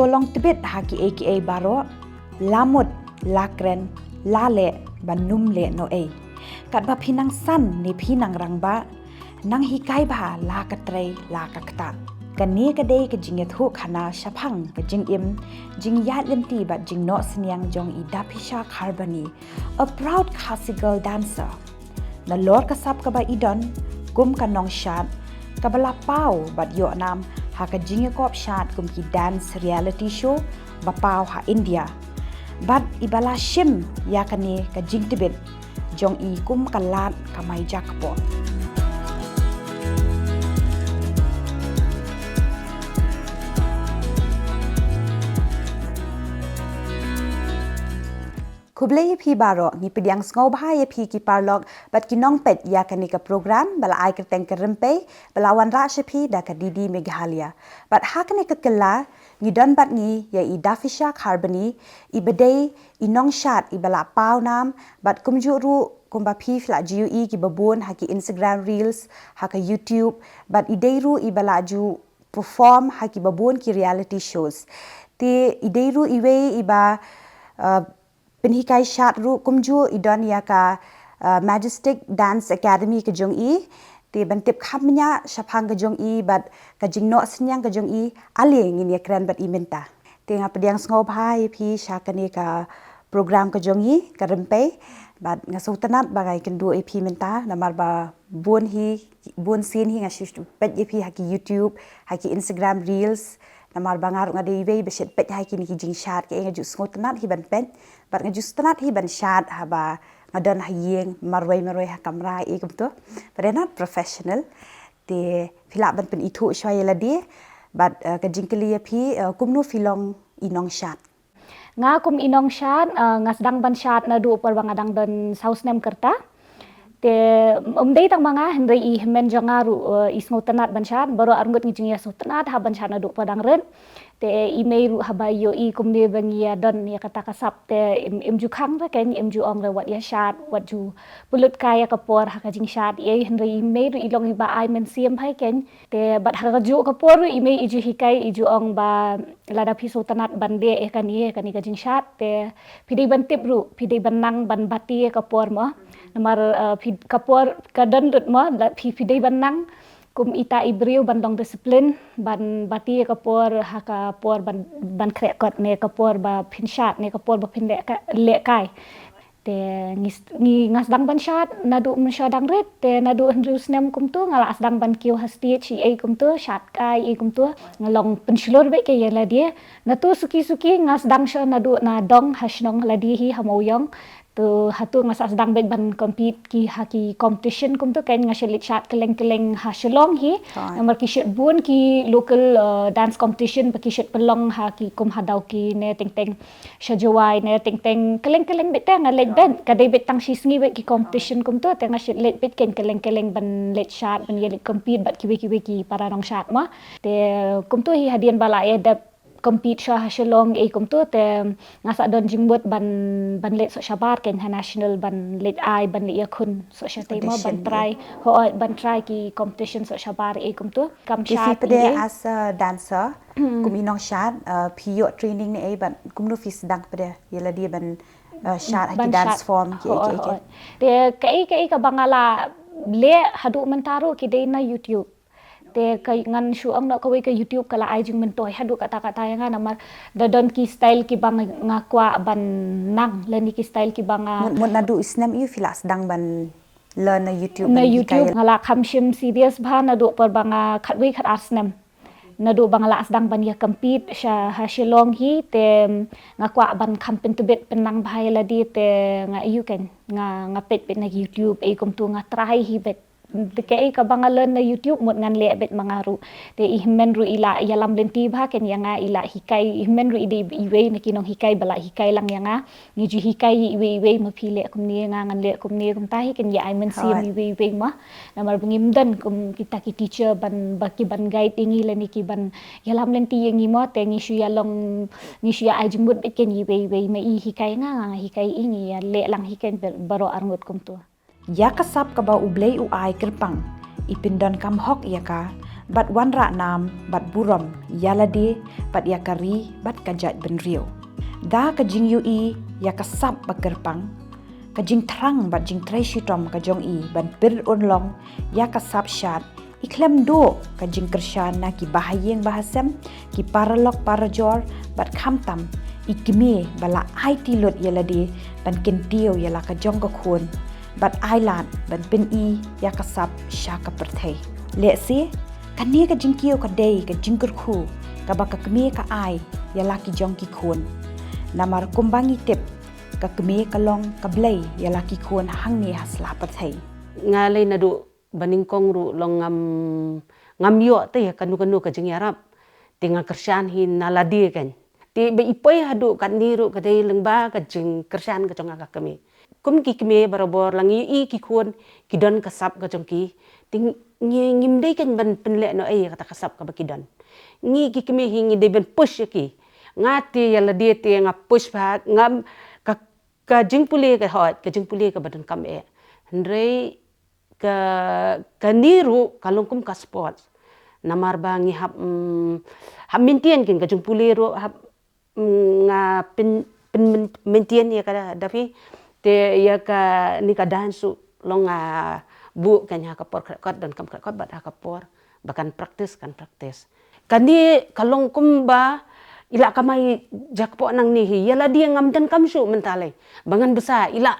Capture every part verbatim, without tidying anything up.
To long tbit ha kiei kiei baroh, la mut, la kren, la leh, ban ym leh noh ei. Katba phi nang san ne phi nang rangbah, nang hikai bha la ka trei, la ka ktah. Kane ka dei ka jingïathuhkhana shaphang ka jingim, jingïaid lynti bad jingnoh synñiang jong i Daphisha Kharbani, a proud Khasi girl dancer. Nalor ka sap kaba i don kum ka nongshad, kaba la paw bad ïoh nam ha ka jingïakop shad kum ki dance reality show ba paw ha India. Bad iba la shim ïa kane ka jingtbit jong i kum ka lad kamai jakpoh. Khublei ïa phi baroh, ngi pdiang sngewbha ïa phi ki paralok bad ki nongpeit ïa kane ka program ba la ai kyrteng Ka Rympei, ba la wanrah sha phi da ka D D Meghalaya. Bad ha kane ka kylla ngi don bad ngi ïa i Daphisha Kharbani, iba dei i nongshad iba la paw nam, bad kumjuh ruh kumba phi phi la ju ïohi kiba bun ha ki Instagram reels, ha ka YouTube, bad i dei ruh iba la ju perform ha kiba bun ki reality shows. Te i dei ruh iwei iba, uh, pynhikai shad ruh, kumjuh i don ïa ka, uh, Majestic Dance Academy ka jong i. Te ban tip kham bniah shaphang ka jong i bad ka jingnoh synñiang ka jong i, ale ngin ïakren bad i mynta. Te nga pdiang sngewbha ïa phi sha kane ka program ka jong i, Ka Rympei. Bad nga sngewtynnat ba nga ïakynduh ïa phi mynta, namar ba bun hi, bun sien hi nga shu peit ïa phi ha ki YouTube, ha ki Instagram reels. Namar ba nga ruh nga dei iwei ba shait peit ha kine ki jingshad, kaei nga ju sngewtynnat hi ban peit. Bad nga ju sngewtynnat hi ban shad haba nga don ha ïing, marwei marwei ha kamra ei kumto. Bad they're not professional. Te phi lah ban pynithuh shuwa ïa lade. Bad, eh, ka jingkylli ïa phi, eh, kumno phi long i nongshad? Nga kum i nongshad, eh, nga sdang ban shad naduh por ba nga dang don saw snem ka rta. Te ym dei tang ma nga, hynrei i hynmen jong nga ruh, eh, i sngewtynnat ban shad, baroh arngut ngi jingïasngewtynnat ha ban shad naduh por dang rit. Te i mei ruh haba ïohi kumne ba ngi ïa don ïa kata ka sap te im, im ju khang re, kein im ju ong re wat ïa shad, wat ju pynlut kai ïa ka por ha ka jingshad ei, hynrei i mei ruh i long iba ai mynsiem bha, kein. Te bad ha kajuh ka por ruh i mei i ju hikai, i ju ong ba lada phi sngewtynnat ban leh ïa kane, ïa kane ka jingshad, te phi dei ban tip ruh, phi dei ban nang ban bati ïa ka por mo. Namar, eh, phi, ka por ka don lut mo, la phi, phi dei ban nang kum ita i briew ban long discipline, ban bati ïa ka por, ha ka por ban, ban khreh kot ne ka por ba phin shad ne ka por ba phin leh ka, leh kai. Te ngi, ngi, nga sdang ban shad naduh mynshuwa dang rit, te naduh hynriew snem kumto nga la sdang ban kiew ha stage ei kumto, shad kai ei kumto, nga long pynshlur beit ïa lade. Nato suki suki nga sdang shuwa naduh na dong ha shnong lade hi ha Mawïong. To hato nga sa sdang beit ban compete ki ha ki competition kumto, kein nga shait leit shad kylleng kylleng ha Shillong hi. Namar ki shait bun ki local, eh, dance competition ba ki shait pynlong ha ki kum ha Dawki ne teng teng. Sha Jowai ne teng teng kylleng kylleng beit te nga leit beit, ka dei beit tang shi sngi beit ki competition kumto, te nga shait leit beit kein kylleng kylleng ban leit shad, ban ïa leit compete bad kiwei kiwei ki para nongshad mo. Te kumto hi hadien ba la ïa dep compete shuwa ha Shillong ei kumto, te nga sa don jingmut ban, ban leit soh shabar kein ha national, ban leit ai, ban leit ïakhun soh shatei mo, ban try, hooid, ban try ki competition soh shabar ei kumto. Kam shad pat ei as a dancer, kum i nongshad, eh, phi ïoh training ne ei bad kumno phi sdang pat ïa lade ban, eh, shad ha ki dance form ki ei ki ei. Te kaei kaei kaba nga la leh haduh mynta ruh ki dei na YouTube. Te ka ngan shu ong noh kawei ka YouTube ka la ai jingmyntoi haduh katta katta ïa nga, namar da don ki style kiba nga, nga kwah ban nang, lane ki style kiba nga. Mut, mut naduh i snem ïa phi la sdang ban learn na YouTube? Na YouTube nga la kham shim serious bha naduh por ba nga khatwei khatar snem. Naduh ba nga la sdang ban ïa compete sha ha Shillong hi, te nga kwah ban kham pyntbit pynnang bha ïa lade, te nga ïoh kein nga, nga peit beit na YouTube ei kumto, nga try hi beit. Te kaei kaba nga learn na YouTube mut ngan leh beit ma nga ruh. Te i hynmen ruh i la ïalam lynti bha kein ïa nga, i la hikai, i hynmen ruh i dei iwei na ki nonghikai ba la hikai lang ïa nga. Ngi ju hikai iwei iwei, ma phi leh kumne nga ngan leh kumne, kumta hi kein ïa ai mynsiem iwei iwei mo. Namar ba ngim don kum kita ki teacher ban, ba ki ban guide ïa ngi lane ki ban ïalam lynti ïa ngi mo, te ngi shu ïa long, ngi shu ïa ai jingmut beit kein iwei iwei, ma i hikai nga, nga hikai i, ngi ïa leh lang hi kein baroh arngut kumto. Ïa ka sap kaba U Blei u ai kyrpang, i pyndonkam hok ïa ka, bad wanrah nam bad burom ïa lade bad ïa ka ri bad ka jaitbynriew. Da ka jingïohi ïa ka sap ba kyrpang, ka jingthrang bad jingtrei shitom ka jong i ban pyrshah long ïa ka sap shad, i khlem duh ka jingkyrshan na ki bahaïing bahasem, ki paralok parajor, bad khamtam i kmie ba la aiti lut ïa lade ban kyntiew ïa la ka jong ka khun bad ai lad ban pyni ïa ka sap sha ka pyrthei. Lehse kane ka jingkiew ka dei ka jingkyrkhu kaba ka kmie ka ai ïa la ki jong ki khun. Namar kumba ngi tip, ka kmie ka long ka blei ïa la ki khun hangne ha sla pyrthei. Nga lei naduh ba nyngkong ruh long ngam, ngam ïoh te ïa kano kano ka jingïarap. Te nga kyrshan hi na lade kan. Te ba i poi haduh katne ruh ka dei lyngba ka jingkyrshan ka jong nga ka kmie. Kum ki kmie barabor la ngi ïohi ki khun ki don ka sap ka jong ki. Te ngi, ngim dei kan ban pynleh noh ei ïa kata ka sap kaba ki don. Ngi ki kmie hi ngi dei ban push ïa ki. Nga te ïa lade te nga push bha, ngam, ka, ka jingpule ka hoi, ka jingpule kaba donkam eh. Hynrei ka, kane ruh ka long kum ka sports. Namar ba ngi hap, mm, hap maintain kin ka jingpule ruh hap, mm, nga pyn, pyn, maintain ïa ka da phi. Te ïa kane ka dance ruh long nga buh kan ha ka por kyrkot, donkam kyrkot bad ha ka por ba kan practice, kan practice. Kane ka long kumba i la kamai jakpoh nangne hi, ïa lade ngam donkam shuh mynta lei ba ngan bsa, i la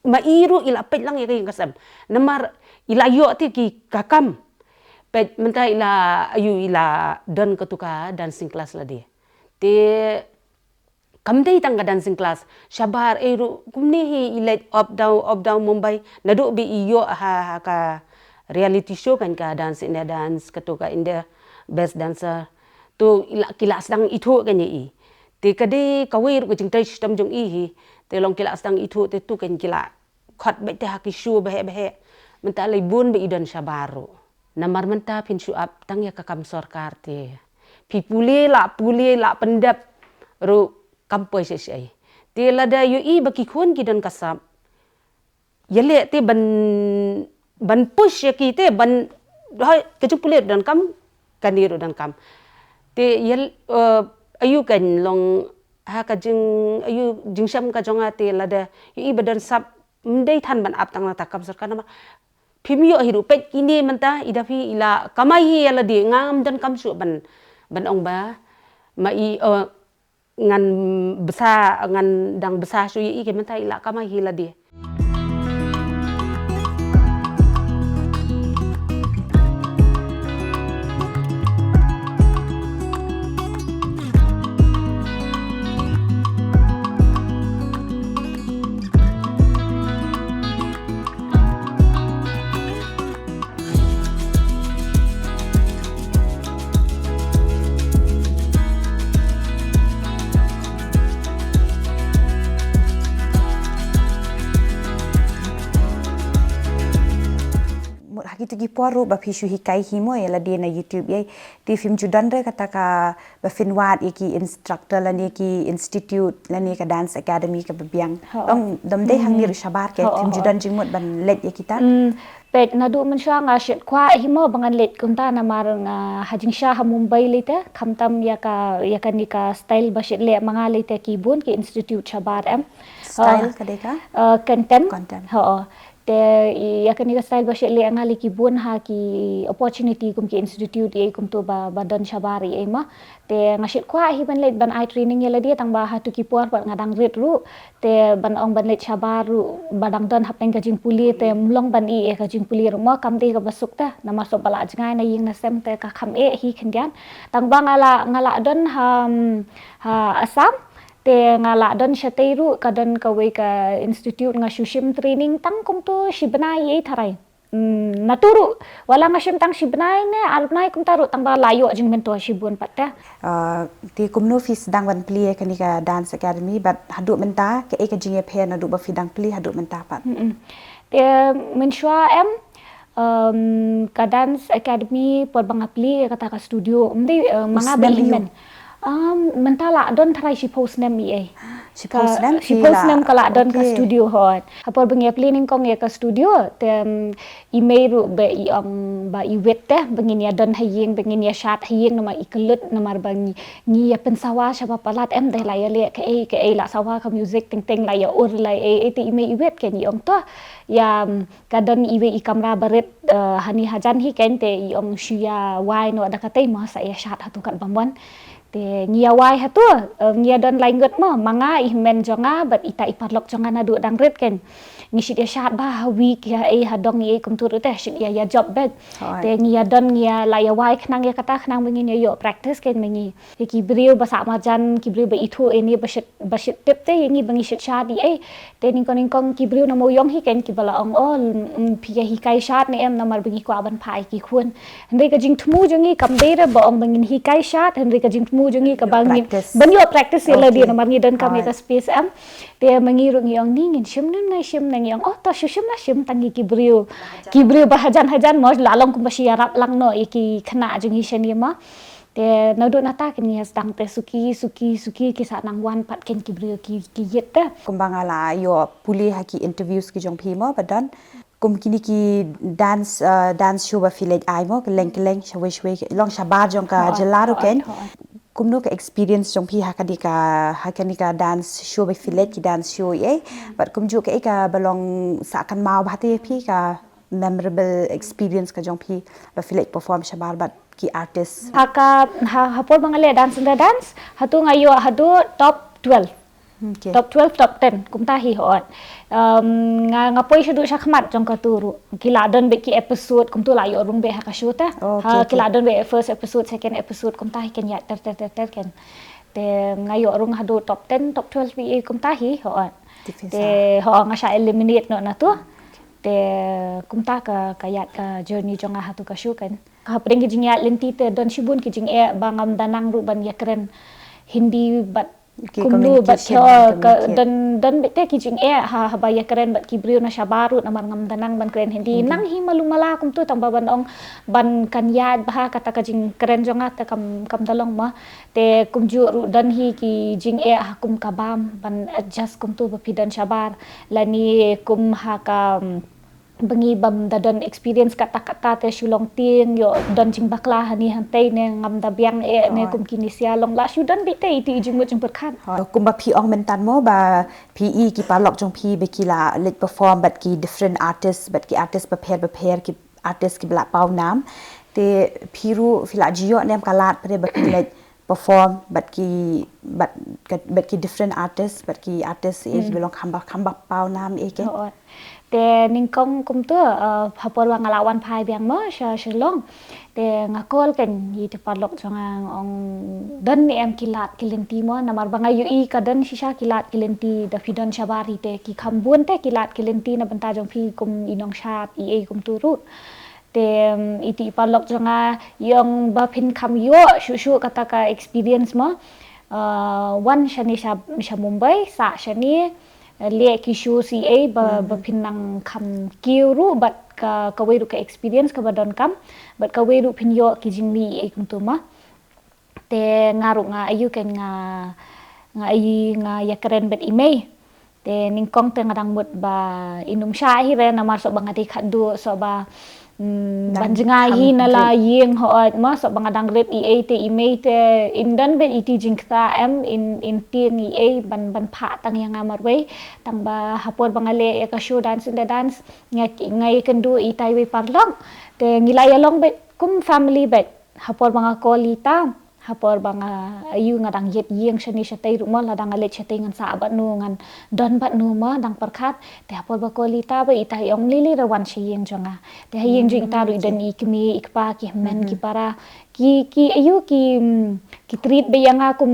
ma i ruh i la peit lang ïa ka ïing ka sem. Namar i la ïoh te ki ka kam. Peit mynta i la, ayu, i la don katu ka dancing class lade. Te kam dei tang ka dancing class, shabar ei ruh kumne hi i leit up down, up down Mumbai. Naduh ba i ïoh ha, ha ka reality show kan, ka Dance India Dance, katu ka India Best Dancer. Tu i la, ki la sdang ithuh kan ïa i. Te ka dei kawei ruh ka jingtrei shitom jong i hi. Te long ki la sdang ithuh te tu kan ki la khot beit te ha ki show baheh baheh. Mynta lei bun ba i don shabar ruh. Namar mynta phin shu ap tang ïa ka kam sorkar te. Phi pule la, pule la pyndep ruh kam poi shisha ei. Te lada ïohi ba ki khun ki don ka sap, ïaleh te ban, ban push ïa ki te ban, hoi, ka jingpule donkam, kane ruh donkam. Te ïa, eh, ayu kan long ha ka jing, ayu, jingshem ka jong nga te lada ïohi ba don sap, ym dei than ban ap tang na ta kam sorkar namar phim ïoh hi ruh. Peit kine mynta i da phi i la kamai hi ïa lade, ngam donkam shuh ban, ban ong ba ma i, eh, ngan bsa, ngan dang bsa shuh ïa i, ki mynta i la kamai hi lade. Mut ha kitu ki por ruh ba phi shu hikai hi mo ïa lade na YouTube ïa, te phim ju don re kata ka ba phin wad ïa ki instructor lane ki institute lane ka dance academy kaba biang. Hooh. Ong dom dei hangne ruh shabar ke, hooh, phim ju don jingmut ban leit ïa kita. Mm, peit naduh mynshuwa nga shait kwah hi mo ba ngan leit kumta namar nga ha jingshisha ha Mumbai lei te khamtam ïa ka, ïa kane ka style ba shait leh ma nga lei te ki bun ki institute shabar em. Style, hooh, ka dei ka? Eh, contemp. Contemp. Hooh. Te ïa kane ka style ba shait leh nga lei ki bun ha ki opportunity kum ki institute ïa kumtu ba, ba don shabar ïa ma. Te nga shait kwah hi ban leit ban ai training ïa lade tang ba ha tu ki por pat nga dang rit ruh. Te ban ong ban leit shabar ruh ba dang don hapdeng ka jingpule te ym long ban ïeh ka jingpule ruh mo, kam dei kaba suk te namar sop ba la jngai na ïing na sem te ka kham eh hi khyndiat. Tang ba nga la, nga la don ha, ha Assam. Te nga la don shatei ruh ka don kawei ka institute nga shu shim training tang kumtu shi bnai ïa i tharai. Hmm, natu ruh, wat la nga shim tang shi bnai ne ar bnai kumta ruh tang ba la ïoh jingmyntoi shibun pat te. Ah, te kumno phi sdang ban plie kane ka dance academy bad haduh mynta kaei ka jingïapher naduh ba phi dang plie haduh mynta pat? Hmm. Te mynshuwa em, em, ka dance academy por ba nga plie kata ka studio, ym dei, eh, ma nga ba ïa i hynmen. Um, mynta la don tharai shiphew snem i ei. Shiphew snem Shiphew snem ka la don ka studio hot. Hapor ba ngi ïa plie nyngkong ïa ka studio te, um, i mei ruh ba i ong ba i wit te ba ngin ïa don ha ïing, ba ngin ïa shad ha ïing namar i kyllut, namar ba ngi, ngi ïa pynsawa shaba palat em, dei la ïa leh kaei kaei, la sawa ka music teng teng, la ïa ur la ei ei, te i mei i wit, kein i ong to ïa, um, ka don iwei i kamra barit, uh, hani hajan hi, kein te i ong shu ïa wai noh da katei mo, sa ïa shad hato katba mon. Te ngi ïa wai hato, uh, ngi ïa don lai ngut mo, ma nga, i hynmen jong nga bad ita i paralok jong nga naduh dang rit, kein. Ngi shit ïa shad bha ha week, ïa ei ha dong, ïa ei kumtu ruh te shit ïa ïa jop bad. Te ngi ïa don, ngi ïa la ïa wai khnang ïa kata, khnang ba ngin ïa ïoh practice, kein, ma ngi. Ïa ki briew ba sah marjan, ki briew ba ithuh ïa ngi, ba shit, ba shit tip te ïa ngi ba ngi shit shad ïa ei. Te nyngkong nyngkong ki briew na Mawïong hi, kein, ki ba la ong, oh, mm, phi ïa hikai shad ne em, namar ba ngi kwah ban phah ïa ki khun. Hynrei ka jingthmu jong ngi kam dei re ba ong ba ngin hikai shad, hynrei ka jingthmu jong ngi ka ba ngin ban ïoh practice ïa lade, namar ngi donkam ïa ka space em. Te ma ngi ruh ngi ong, ni ngin shim ne em, ne shim ne, ngi ong, oh, to shu shim la shim, tang ngi ki briew, ki briew ba hajan hajan mo, la long kumba shu ïarap lang noh ïa ki khynnah jong ngi shane mo. Te naduh nata kein ngi ïa sdang te suki suki suki ki sah nang wan pat, kein, ki briew ki, ki ïit te. Kumba nga la ïoh pule ha ki interviews ki jong phi mo, ba don kum kine ki dance, uh, dance show ba phi leit ai mo, kylleng kylleng, shawei shawei, long shabar jong ka jylla ruh, kein. Kumno ka experience jong phi ha kane ka, ha kane ka dance show ba phi leit, ki dance show ei, bad kumjuh kaei kaba long sah kynmaw bha te ïa phi, ka memorable experience ka jong phi ba phi leit perform shabar bad ki artist? Ha ka, ha, hapor ba nga leh Dance India Dance, hato nga ïoh haduh top twelve. Top twelve, top ten kumta hi hot. Um, nga, nga poi shaduh shakhmat jong katu ruh. Ki la don beit ki episode, kumtu la ïoh rung beit ha ka show te. Ha, ki la don beit first episode, second episode, kumta hi, kein, ïaid ter ter ter ter, kein. Te nga ïoh rung haduh top ten, top twelve beit kumta hi hot. Te ho nga shah eliminate noh natu. Te kumta ka, ka ïaid ka journey jong nga hatu ka show, kein. Hapdeng ki jingïaid lynti te don shibun ki jingeh ba ngam da nang ruh ban ïakren Hindi bad kumno bad, ka don, don beit te ki jingeh ha, haba ïakren bad ki briew na shabar ruh, namar ngam da nang ban kren Hindi. Nang hi malu mala kumtu, tang ba ban ong ban kan ïaid bha, kata ka jingkren jong nga te kam, kam da long mo. Te kumjuh ruh don hi ki jingeh ha kum ka bam, ban adjust kumtu ba phi don shabar, lane kum ha ka, um, ba ngi bym da don experience katta katta te shu long tieng, ïoh don jingbakla hani hangtei ne, ngam da biang eh ne, kum kine sia, long la shu don beit te iti i jingmut jingpyrkhat. Kumba phi ong mynta mo ba phi i ki paralok jong phi ba ki la leit perform bad ki different artist, bad ki artist bapher bapher, ki artist kiba la paw nam. Te phi ruh phi la ju ïoh ne em ka lad pat ba phi leit perform bad ki, bad, bad ki different artist, bad ki artist ei kiba long kham ba, kham ba paw nam ei, kein? Te nyngkong kumtu, uh, hapor ba nga la wan phai biang mo sha Shillong, te nga call, kein, ïa iti paralok jong nga, nga ong don ne em ki lad ki lynti mo, namar ba nga ïohi ka don shisha ki lad ki lynti da phi don shabar hi te ki kham bun te ki lad ki lynti na bynta jong phi kum i nongshad ei ei kumtu ruh. Te, um, iti i paralok jong nga i ong ba phin kham ïoh shuh shuh kata ka experience mo. Uh, wan shane sha, sha Mumbai, sah shane, uh, leh ki show ei ei ba, ba phin nang kham kiew ruh bad ka, kawei ruh ka experience kaba donkam, bad kawei ruh phin ïoh ki jingmih ei kumtu mo. Te nga ruh nga ayu, kein, nga, nga ayu, nga ïakren bad i mei. Te nyngkong te nga dang mut ba in ym shah hi re, namar shuh ba nga dei khatduh, shuh ba, mm, ban jngai hi na la ïing, hooid mo, shuh ba nga dang rit ei ei, te i mei te in don beit iti jingktah em, in, in tieng ei ei ban, ban phah tang ïa nga marwei. Tang ba hapor ba nga leh ïa ka show Dance India Dance, nga, nga ïakynduh ita iwei paralok, te ngi la ïalong beit kum family beit. Hapor ba nga call ita, hapor ba nga ayu, nga dang ïit ïing shane shatei ruh mo, lada nga leit shatei ngan sah bad no, ngan don bad no mo, dang pyrkhat. Te hapor ba call ita bad ita i ong lei lei re, wan sha ïing jong nga. Te ha ïing jong ita ruh i don i kmie i kpa, ki hynmen ki para, ki, ki ayu, ki, mm, ki treat beit ïa nga kum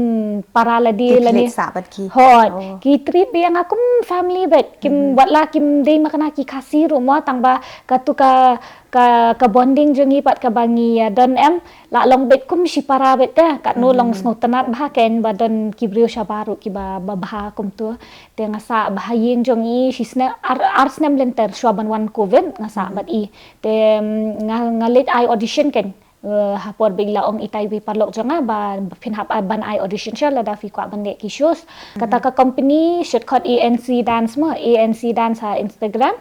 para lade lane. Hooid, ki treat beit ïa nga kum family beit. Kim, wat la kim dei ma kane ki Khasi ruh mo, tang ba katu ka, ka, ka bonding jong ngi pat kaba ngi ïa don em, la long beit kum shipara beit te, katno long sngewtynnad bha, kein, ba don ki briew shabar ruh kiba, ba bha kumtu. Te nga sah bha ha ïing jong i shisnem, ar, ar snem lynter shuwa ban wan covid, nga sah bad i. Te, mm, nga, nga leit ai audition, kein. Uh, ha por ba i la ong itai i paralok jong nga ba, ba phin hap, uh, ban ai audition sha lada phi kwah ban leh ki shows. Kata ka company shit khot A N C Dance mo, A N C Dance ha Instagram.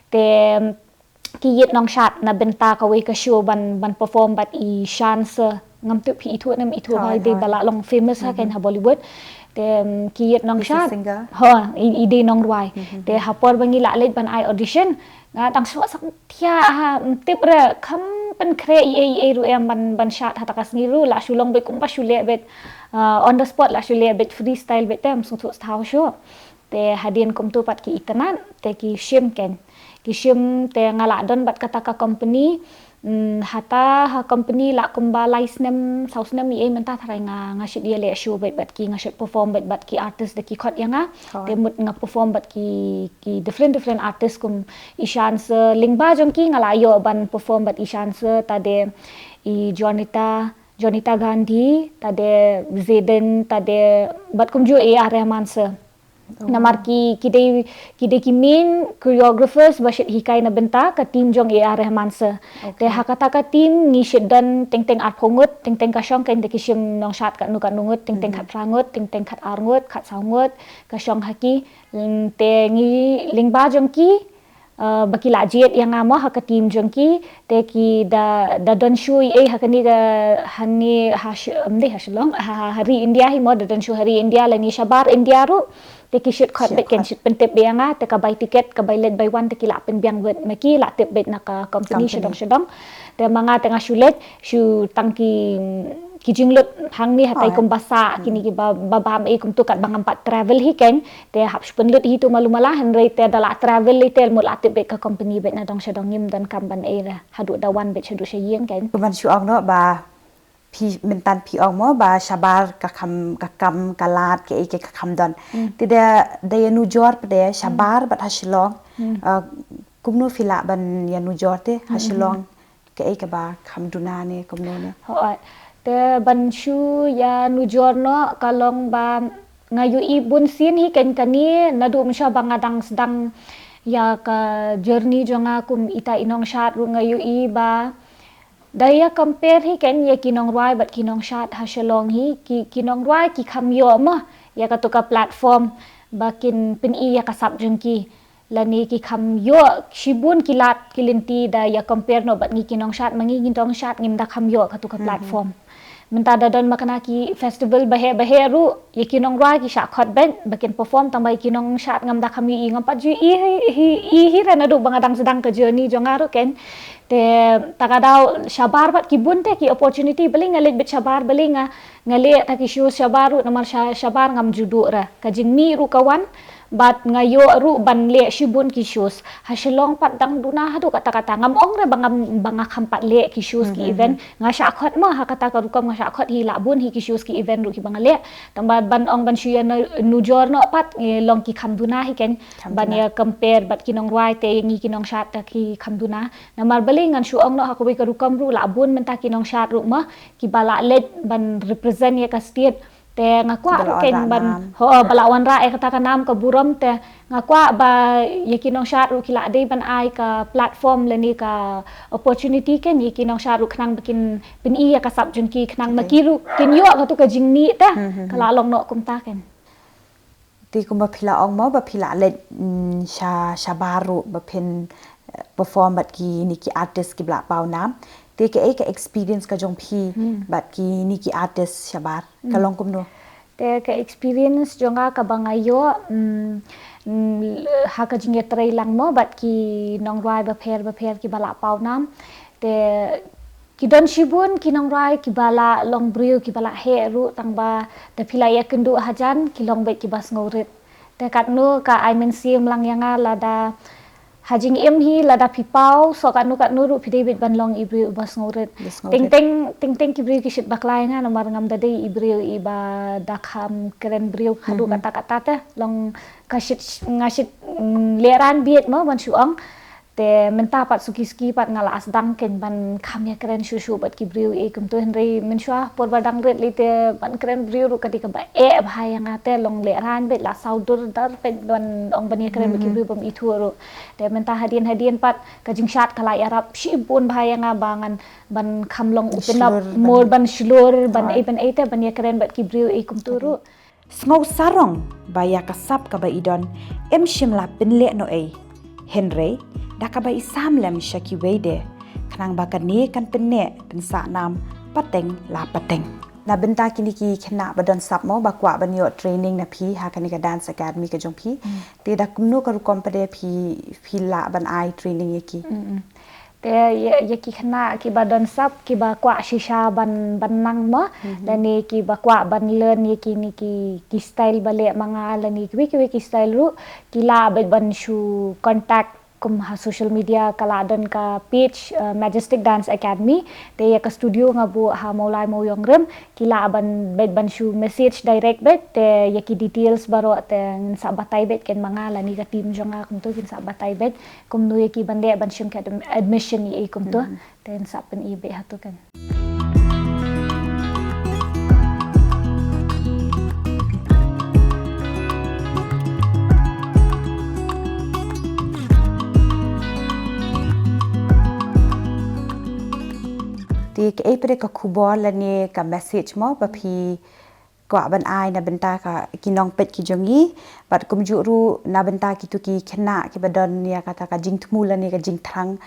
Te ki ïit nongshad na bynta kawei ka show ban, ban perform bad i Shan Sir. Ngam tip phi ithuh ne em ithuh, ba i dei ba la long famous ha kein ha Bollywood. Te, um, ki ïit nongshad. Singer. Ho, i, i dei nongrwai. Te ha por ba ngi la leit ban ai audition, nga dang shu satia ha, um, tip re kham pynkhreh i ei i ei ruh em ban, ban shad ha ta ka sngi ruh, la shu long beit kumba shu leh beit, uh, on the spot, la shu leh beit freestyle beit te, um, sngewthuh sngewthuh shuh. Te hadien kumtu pat ki itynnad, te ki shim kein. Ki shim te nga la don bad kata ka company. Mm, hata ha company la kumba lai snem, saw snem i ei mynta tharai nga, nga shit ïaleh show beit bad ki, nga shit perform beit bad ki artist da ki khot ïa nga. Te mut nga perform bad ki, ki different, different artist kum i Shan Sir, lyngba jong ki nga la ïoh ban perform bad i Shan Sir, ta de i Jonita, Jonita Gandhi, ta de Zeden, ta de bad kumjuh A R Rahman Sir. Namar ki, ki dei, ki dei ki main choreographers ba shit hikai na bynta ka team jong A R Rahman Sir. Te ha kata ka team ngi shit don teng teng arphew ngut, teng teng ka shong kein te ki shim nongshad katno katno ngut, teng teng khatphra ngut, teng teng khatar ngut, khatsaw ngut, ka shong ha ki. Mm, te ngi lyngba jong ki, uh, ba ki la jied ïa nga mo ha ka team jong ki, te ki da, da don show i ei ha kane ka, hane ha Shi-, em, dei ha Shillong, ha, ha, ha ri India hi mo, da don show ha ri India lane shabar India ruh. Te ki shit khot beit kein, shit pyntip beit ïa nga, te ka bai tiket, ka bai leit bai wan te ki la pynbiang beit ma ki, la tip beit na ka company shadong shadong. Te ma nga te nga shu leit, shu tang ki, ki jinglut hangne hatai kumba sah, kine ki ba, ba bam ei kumtu katba ngam pat travel hi kein. Te hap shu pynlut hi tu malu mala, hynrei te da la travel hi te mut la tip beit ka company beit na dong shadong, ngim don kam ban ei re haduh da wan beit shaduh sha ïing kein. Kumban shu ong noh ba phi mynta phi ong mo ba shabar ka kham, ka kam ka lad kaei kaei ka kham don. Te da, da ïanujor pat de shabar bad ha Shillong. Uh, kumno phi lah ban ïanujor te ha Shillong? Kaei kaba kham duna ne kumno ne? Hooid. Te ban shu ïanujor noh ka long ba nga ïohi bun sien hi kein kane, naduh mynshuwa ba nga dang sdang ïa ka journey jong nga kum ita i nongshad ruh nga ïohi ba da ïa compare hi kein ïa ki nongrwai bad ki nongshad ha Shillong hi, ki, ki nongrwai ki kham ïoh mo ïa katu ka platform ba kin pyni ïa ka sap jong ki. Lane ki kham ïoh shibun ki lad ki lynti da ïa compare noh bad ngi ki nongshad, ma ngi ki nongshad ngim da kham ïoh katu ka platform. Mynta da don ma kane ki festival baheh baheh ruh, ïa ki nongrwai ki shah khot beit ba kin perform, tangba ïa ki nongshad ngam da kham ïohi, ngam pat ju ïohi hi, hi, hi re naduh ba nga dang sdang ka journey jong nga ruh kein. Te ta ka daw shabar pat ki bun te ki opportunity, balei nga leit beit shabar, balei nga, nga leh ta ki show shabar ruh, namar sha, shabar ngam ju duh re. Ka jingmih ruh ka wan, bad nga ïoh ruh ban leh shibun ki shows. Ha Shillong pat dang duna haduh katta katta. Ngam ong re ba ngam, ba nga kham pat leh ki shows ki event. Nga shah khot mo ha kata ka rukom, nga shah khot hi lah bun hi ki shows ki event ruh kiba nga leh. Tangba ban ong ban shu ïanujor noh pat, eh, long ki kham duna hi kein. Ban ïa compare bad ki nongrwai te ngi ki nongshad te ki kham duna. Namar balei ngan shu ong noh ha kawei ka rukom ruh lah bun mynta ki nongshad ruh mo kiba lah leit ban represent ïa ka state. Te nga kwah ruh kein ban, hooid, ba lah wanrah ïa kata ka nam ka burom, te nga kwah ba ïa ki nongshad ruh ki lah dei ban ai ka platform lane ka opportunity kein ïa ki nongshad ruh khnang ba kin pyni ïa ka sap jong ki, khnang ma ki ruh kin ïoh katu ka jingmih te ka lah long noh kumta kein. Te kumba phi la ong mo ba phi la leit, mm, sha, shabar ruh ba phin, eh, perform bad kine ki artist kiba la paw nam. Te kaei ka experience ka jong phi bad kine ki artist shabar? Ka long kumno? Te ka experience jong nga kaba nga ïoh, mm, mm, ha ka jingïatreilang mo bad ki nongrwai bapher bapher kiba la paw nam. Te ki don shibun ki nongrwai kiba la long briew kiba la heh ruh, tangba da phi la ïakynduh hajan ki long beit kiba sngewrit. Te katno ka ai mynsiem lang ïa nga lada ha jingim hi lada phi paw soh katno katno ruh phi dei beit ban long i briew uba sngewrit. Teng teng, teng teng ki briew ki shit bakla ïa nga namar ngam da dei i briew iba da kham kren briew haduh katta katta te. Long ka shit, nga shit, mm, lehrain beit mo ban shu ong. Te mynta pat suki suki pat nga la sdang kein ban kham ïakren shuh shuh bad ki briew ei kumto, hynrei mynshuwa por ba dang rit lei te ban kren briew ruh ka dei kaba eh bha ïa nga, te long lehraiñ beit, la saw dur dar beit ban ong ban ïakren bad ki briew bym ithuh ruh. Te mynta hadien hadien pat ka jingshad ka la ïarap shibun bha ïa nga ba ngan ban kham long open up more, ban shlur, ban ei ban ei te ban ïakren bad ki briew ei kumto ruh. Sngew sarong ba ïa ka sap kaba i don im shym la pynleh noh ei, hynrei da kaba i sam lem sha kiwei de, khnang ba kane kan pynneh pynsah nam pateng la pateng. Na bynta kine ki khynnah ba don sap mo ba kwah ban ïoh training na phi ha kane ka dance academy ka jong phi, te da kumno ka rukom pat de phi, phi lah ban ai training ïa ki? Te ïa, ïa ki khynnah kiba don sap, kiba kwah shisha ban, ban nang mo, lane kiba kwah ban learn ïa kine ki, ki style ba leh ma nga, lane kiwei kiwei ki style ruh, ki lah beit ban shu contact kum ha social media, ka la don ka page, uh, Majestic Dance Academy. Te ïa ka studio nga buh ha Mawlai Mawiong Rim, ki lah ban beit ban shu message direct beit, te ïa ki details baroh te ngin sa batai beit kein ma nga lane ka team jong nga kumto, kin sa batai beit kumno ïa ki ban leh ban shim ka adm-, admission ei kumto. Te ngin sa pyni beit hato kein. Te kaei pat de ka khubor lane ka message mo ba phi kwah ban ai na bynta ka ki nongpeit ki jong ngi, bad kumjuh ruh na bynta kito ki khynnah kiba don ïa kata ka jingthmu lane ka jingthrang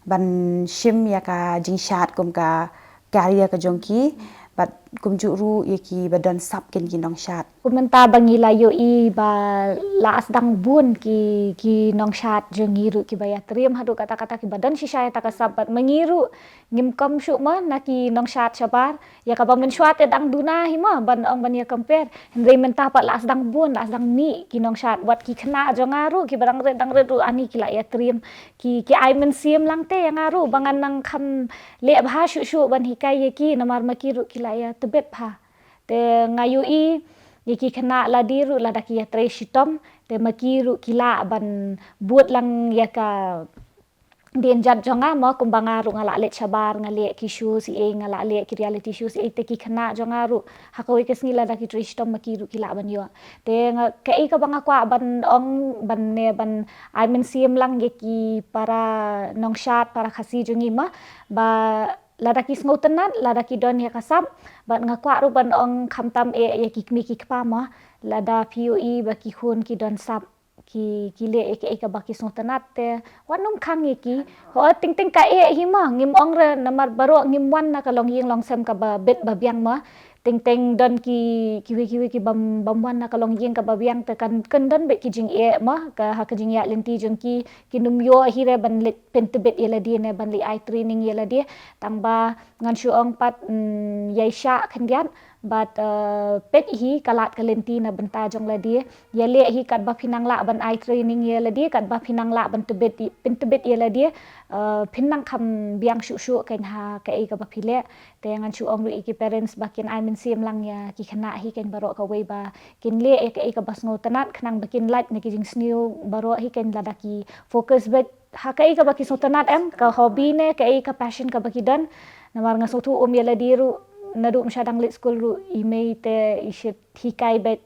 ban shim ïa ka jingshad kum ka career ka jong ki, bad kumjuh ruh ïa kiba don sap kein ki nongshad. Kumta ba ngi la ïohi ba la sdang bun ki, ki nongshad jong ngi ruh kiba ïatriem haduh katta katta, kiba don shisha ïa kata ka sap, bad ma ngi ruh ngim kongsan shuh mo na ki nongshad shabar. Ïa kaba mynshuwa te dang duna hi mo ban ong ban ïa compare. Hynrei mynta pat la sdang bun, la sdang mih ki nongshad, wat ki khynnah jong nga ruh kiba dang rit dang rit ruh ani ki la ïatriem. Ki, ki ai mynsiem lang te ïa nga ruh ba ngan nang kham leh bha shuh shuh ban hikai ïa ki namar ma ki ruh ki la ïatbit bha. Te nga ïohi ïa ki khynnah lade ruh lada ki ïatrei shitom te ma ki ruh ki lah ban bud lang ïa ka dienjat jong nga mo, kumba nga ruh nga la leit shabar, nga leh ki show si ei, nga la leh ki reality show si ei, te ki khynnah jong nga ruh ha kawei ka sngi lada ki trei shitom ma ki ruh ki lah ban ïoh. Te nga, kaei kaba nga kwah ban ong ban ne ban ai mynsiem lang ïa ki para nongshad, para Khasi jong ngi mo, ba lada ki sngewtynnat, lada ki don ïa ka sap, bad nga kwah ruh ban ong khamtam eh ïa ki kmie ki kpa mo, lada phi ïohi ba ki khun ki don sap, ki, ki leh ïa kaei kaba ki sngewtynnat te wat nym khang ïa ki. Ho, teng teng ka eh hi mo, ngim ong re namar baroh ngim wan na ka longïing longsem kaba bit ba biang mo. Teng teng don ki, kiwei kiwei ki bym, bym wan na ka longïing kaba biang te kan, kan don beit ki jingeh mo, ka ha ka jingïaid lynti jong ki, kin ym ïoh hi re ban leit pyntbit ïa lade ne ban leit ai training ïa lade. Tang ba ngan shu ong pat, mm, ïai shah khyndiat bad, eh, peit hi ka lad ka lynti na bynta jong lade. Ïaleh hi katba phi nang lah ban ai training ïa lade, katba phi nang lah ban tbit i-, pyntbit ïa lade, eh, phin nang kham biang shuh shuh kein ha kaei kaba phi leh. Te ngan shu ong ruh ïa ki parents ba kin ai mynsiem lang ïa ki khynnah hi kein baroh kawei ba kin leh ïa kaei kaba sngewtynnat khnang ba kin lait na ki jingsniew baroh hi kein lada ki focus beit ha kaei kaba ki sngewtynnat em, ka hobby ne kaei ka passion kaba ki don. Namar nga sngewthuh um ïa lade ruh naduh mynshwa dang leit skul ruh i mei te i shait hikai beit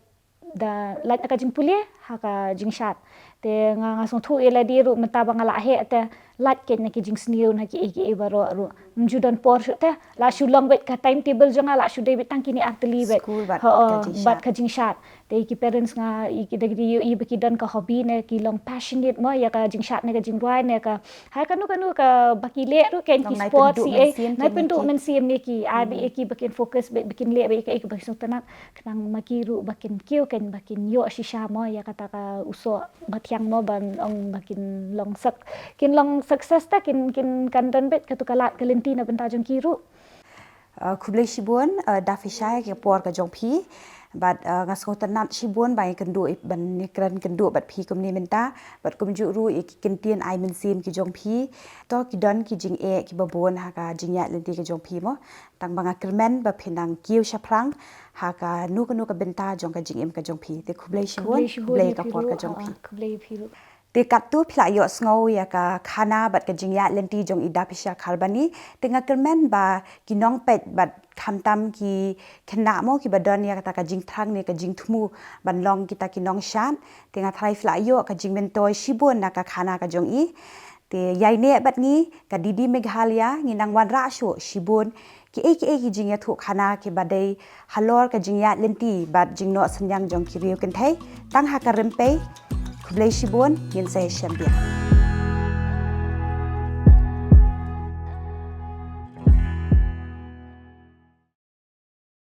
da lait na ka jingpule ha ka jingshad. Te nga, nga sngewthuh ïa lade ruh mynta ba nga la heh te lait kein na ki jingsniew na kiei kiei baroh ruh. Ym ju don por shuh te, la shu long beit ka timetable jong nga, la shu dei beit tang kine ar tylli beit. Skul bad ka jingshad. Te ki parents nga, i ki da ki ïohi ba ki don ka hobby ne ki long passionate mo ïa ka jingshad ne ka jingrwai ne ka, ha kano kano kaba ki leh ruh kein ki sports i ei, nai pynduh mynsiem ïa ki, ai beit ïa ki ba kin focus beit, ba kin leh beit ïa kaei kaba ki sngewtynnat. Khnang ma ki ruh ba kin kiew kein ba kin ïoh shisha mo ïa kata ka u soh ba thiang mo ban ong ba kin long suc-, kin long success te kin, kin kan don beit kato ka lad ka lynti na bynta jong ki ruh. Uh, khublei shibun, uh, da phi shah ïa ka por ka jong phi. Bad, uh, nga sngewtynnat shibun ba nga kynduh, ban ïakren kynduh bad phi kumne mynta. Bad kumjuh ruh ïa ki kyntien ai mynsiem ki jong phi. To ki don ki jingeh kiba bun ha ka jingïaid lynti ka jong phi mo. Tang ba nga kyrmen ba phin nang kiew shaphrang ha kano kano ka bynta jong ka jingim ka jong phi. Te khublei shibun, khublei ka por ka jong phi. Khublei phi ruh. Te katto phi la ïohsngew ïa ka khana bad ka jingïaid lynti jong i Dapisha Kharbani, te nga kyrmen ba ki nongpeit bad khamtam ki khynnah mo kiba don ïa kata ka jingthrang ne ka jingthmu ban long kita ki nongshad, te nga tharai phi la ïoh ka jingmyntoi shibun na ka khana ka jong i. Te ïaineh bad ngi ka D D Meghalaya, ngi nang wanrah shuh shibun kiei kiei ki jingïathuhkhana kiba dei halor ka jingïaid lynti bad jingnoh synñiang jong ki riew kynthei. Tang ha ka rympei, khublei shibun, ngin sa ïashem biang.